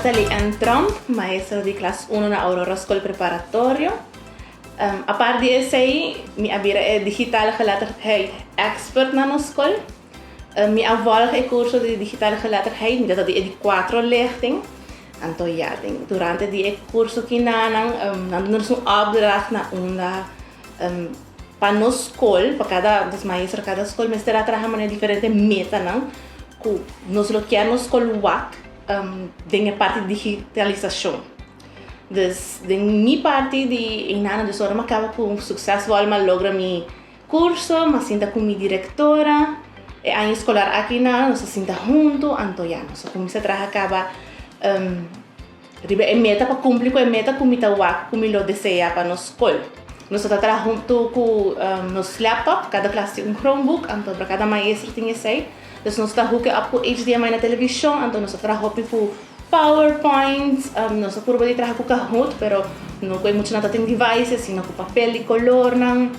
Natalie Ann Tromp, maestro di klas 1 na Aurora Skol Preparatorio. Apart di esei, mi a bira e digitale geletterdheid expert na nos skol. Mi a volg e kurso di digitale geletterdheid, mi ta di e di 4 lichting. Anto ya, durante di e kurso kinanan, nan duna nos un opdracht na unda pa nos skol, pa kada, dus maestro kada skol mester a traha manera diferente metanan ku nos lo kier nos skol wak den e parti di digitalisashon. Dus den mi parti di einan, dus ora mi a kaba ku suksesvol mi a logra mi kurso, mi a sinta ku mi direktora e aña eskolar akinan, nos a sinta huntu, anto ya nos a kuminsá traha kaba riba e meta pa kumpli ku e meta ku mi ta wak ku mi lo deseá pa nos skol. Nos ta traha huntu ku nos laptop, kada klas tin un Chromebook, anto pa kada maestro tin esei. Dus nos ta hook up ku HDMI na televishon, anto nos ta traha hopi ku PowerPoint, nos a purba di traha ku Kahoot, pero no ku e muchanan ta tin devices, sino ku papel di kolornan,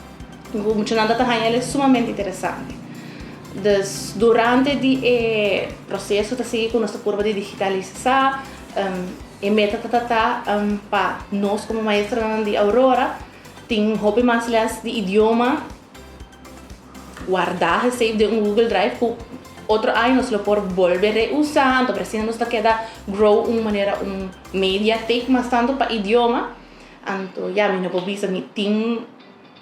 ku muchanan ta haña el sumamente interesante. Dus durante di e proseso ta sigui ku nos ta purba di digitalisá, e meta ta ta pa nos komo maestronan di Aurora tin hopi mas lès di idioma guardá, gesave den un Google Drive ku otro aña nos lo por bolbe reusá, anto asina nos ta keda grow un manera un mediatheek mas tantu pa idioma. Anto ya mi no por bisa mi tin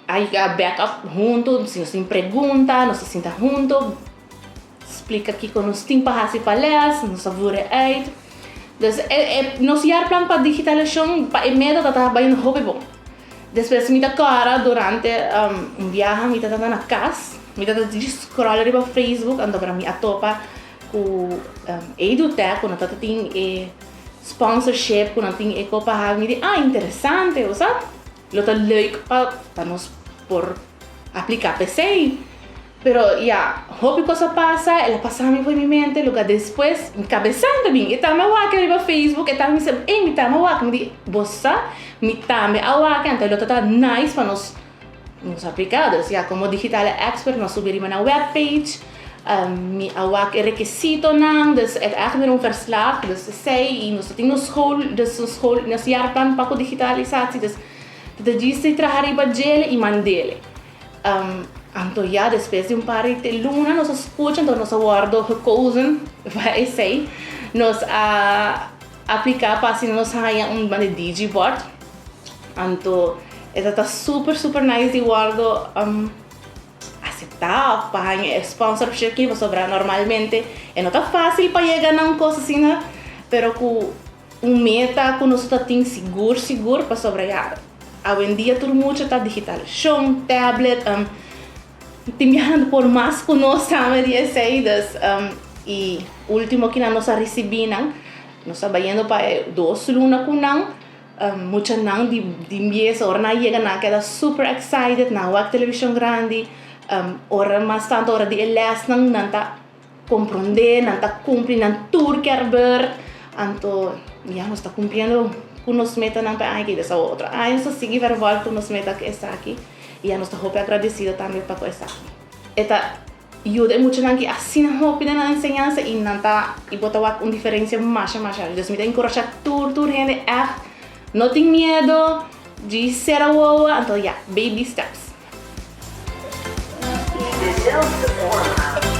a backup huntu, si nos tin pregunta nos ta sinta huntu splika kiko nos tin pa hasi pa lès, nos ta voer uit. Dus nos jaarplan pa digitalisashon pa e meta ta ta bayendo hopi bon. Despues mi ta kòrda durante un biaha mi tabata na kas, mi tabata djis scroll riba Facebook anto pero mi a topa ku Edutech ku nan tabata tin e sponsorship ku nan tin e kopa habi, mi di ah interesante bo sa, lo ta leuk pa nos por apliká p'esei. Pero ya, hopi kos a pasa, el a pasa mi for mi mente, luga despues mi kabesanta bin, e tambe a wak riba Facebook, e tambe mi bisa, ey mi tambe a wak, mi di, bo sa, mi tambe a wak, anto lo ta ta nice pa nos nos apliká. Dus ya, komo digitale expert nos subi riba nan webpage, mi a wak e rekisitonan, dus e ta ègt mira un verslag, dus esei, i nos ta tin nos school, dus nos school, nos jaarplan pa ku digitalisatie, dus ta ta djis di traha riba djele i mandele. Anto ya despues di un par di luna nos a scucha, anto nos a wordo gekozen pa esey. Nos a aplica pa asina nos haya un banda di digibord. Anto e ta super super nice di wordo acepta of pa haya e sponsorship aki pasobra normalmente e no ta facil pa yega na un cos asina, pero cu un meta ku nos ta tin sigur sigur pasobra ya awendia tur mucha ta digitalisashon, tablet, tin biahando por mas ku nos tambe di esei dus i ultimo kinan nos a risibí nan nos ta bayendo pa e dos luna ku nan muchanan di bies ora nan a yega nan a keda super excited nan a wak televishon grandi ora mas tantu ora di e lèsnan nan ta Komprondé, nan ta kumpli nan tur kier bèrt, anto ya nos ta kumpliendo ku nos metanan pa e aña aki. Des otro aña nos ta sigui vervolg ku nos meta ku esaki i ya nos ta hopi agradesido tambe pa ku esaki. E ta yuda e muchanan ki asina hopi den nan enseñansa i nan ta i bo ta wak un diferensia masha masha. Dus mi ta enkurashá tur tur hende ègt no tin miedo di sera wowo, anto ya baby steps. Dezelfde forma.